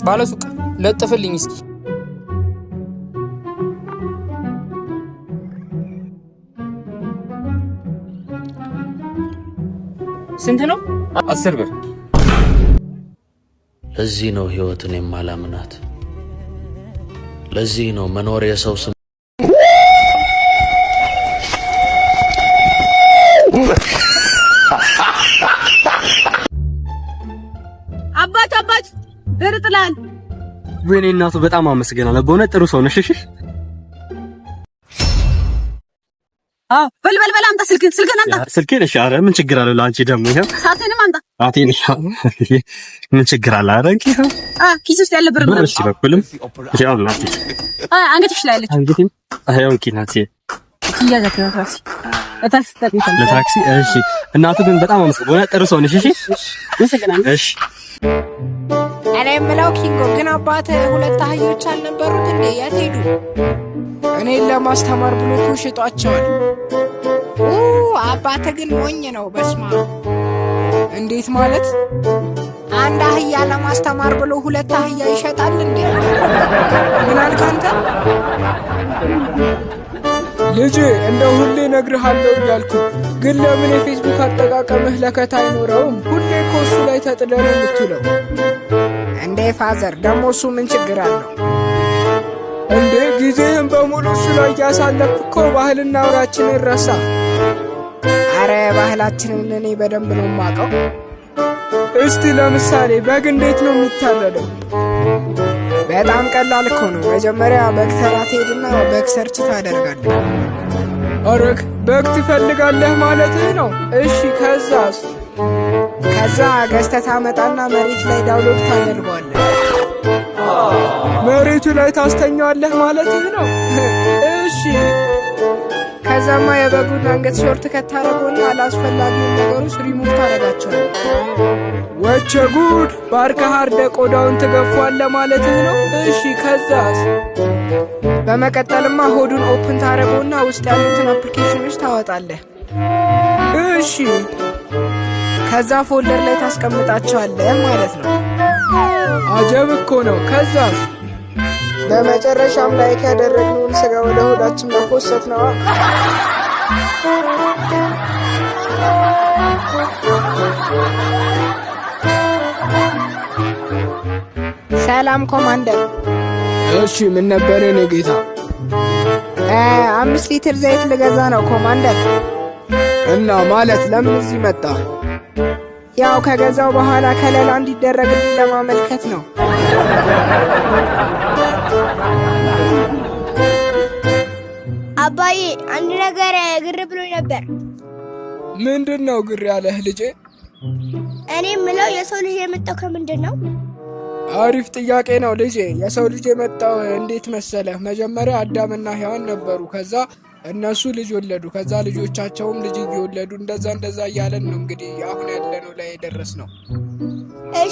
ባለሱቅ ለጥፍልኝ እስኪ። ስንት ነው? 10 ብር። ለዚህ ነው ህይወትን የማላምናት። ለዚህ ነው መኖር የሰው ስም አባት አባት፣ ብር ጥላል። ወይኔ እናቱ፣ በጣም አመሰግናለሁ። በእውነት ጥሩ ሰው ነሽ። እሺ። በል በል በል፣ አምጣ ስልክህን፣ ስልክህን አምጣ። ስልኬን? እሺ። ኧረ ምን ችግር አለው? ለአንቺ ደግሞ ይኸው። ሰዓትህንም አምጣ። ሰዓቴን? ምን ችግር አለ? ኧረ እንኪ ይኸው። ኪስ ውስጥ ያለ ብር? ብር? እሺ፣ በኩልም እሺ። አሁን እናቴ አንገትሽ ላይ ያለች። አንገቴም? ይኸው እንኪ እናቴ። እያዛት ለታክሲ፣ ለታክሲ ትጠቅምሻለሽ። ለታክሲ፣ እሺ። እናቱ ግን በጣም አመሰግናለሁ። በእውነት ጥሩ ሰው ነሽ። እሺ። አመሰግናለሁ። እሺ። እኔ የምለው ኪንጎ ግን አባትህ ሁለት አህዮች አልነበሩት እንዴ? የት ሄዱ? እኔን ለማስተማር ብሎ እኮ ሽጧቸዋል። ኡ አባትህ ግን ሞኝ ነው። በስማ። እንዴት ማለት? አንድ አህያ ለማስተማር ብሎ ሁለት አህያ ይሸጣል እንዴ? ምን አልክ አንተ? ልጄ፣ እንደ ሁሌ እነግርሃለሁ እያልኩ ግን ለምን የፌስቡክ አጠቃቀምህ ለከት አይኖረውም? ሁሌ እኮ እሱ ላይ ተጥለህ ነው የምትውለው። እንዴ father፣ ደግሞ እሱ ምን ችግር አለው? እንዴ፣ ጊዜህን በሙሉ እሱ ላይ እያሳለፍክ እኮ ባህልና ወጋችንን ረሳ። አረ ባህላችንን እኔ በደንብ ነው የማውቀው። እስቲ ለምሳሌ በግ እንዴት ነው የሚታረደው? በጣም ቀላል እኮ ነው። መጀመሪያ በግ ተራ ትሄድና በግ search ታደርጋለህ። አረክ፣ በግ ትፈልጋለህ ማለትህ ነው? እሺ፣ ከዛስ? ከዛ ገዝተህ ታመጣና መሬት ላይ download ታደርገዋለህ። መሬቱ ላይ ታስተኛዋለህ ማለትህ ነው? እሺ። ከዛማ የበጉን አንገት shortcut ታደርገውና አላስፈላጊውን ነገሮች ሪሙቭ ታደርጋቸዋለህ። ወቸ ጉድ! ባርከህ አርደህ ቆዳውን ትገፏለህ ማለትህ ነው? እሺ፣ ከዛስ? በመቀጠልማ ሆዱን open ታደርገውና ውስጥ ያሉትን application ኖች ታወጣለህ። እሺ። ከዛ folder ላይ ታስቀምጣቸዋለህ ማለት ነው። አጀብ እኮ ነው። ከዛስ? በመጨረሻም like ያደረግነውን ስጋ ወደ ሆዳችን መ post ነዋ። ሰላም ኮማንደር። እሺ፣ ምን ነበር የኔ ጌታ? 5 ሊትር ዘይት ልገዛ ነው ኮማንደር። እና ማለት ለምን እዚህ መጣ? ያው ከገዛው በኋላ ከለላ እንዲደረግልኝ ለማመልከት ነው። አባዬ፣ አንድ ነገር ግር ብሎኝ ነበር። ምንድን ነው ግር ያለህ ልጄ? እኔ የምለው የሰው ልጅ የመጣው ከምንድን ነው? አሪፍ ጥያቄ ነው ልጄ። የሰው ልጅ የመጣው እንዴት መሰለህ? መጀመሪያ አዳምና ሔዋን ነበሩ። ከዛ እነሱ ልጅ ወለዱ። ከዛ ልጆቻቸውም ልጅ እየወለዱ እንደዛ እንደዛ እያለን ነው እንግዲህ አሁን ያለነው ላይ የደረስነው። እሺ።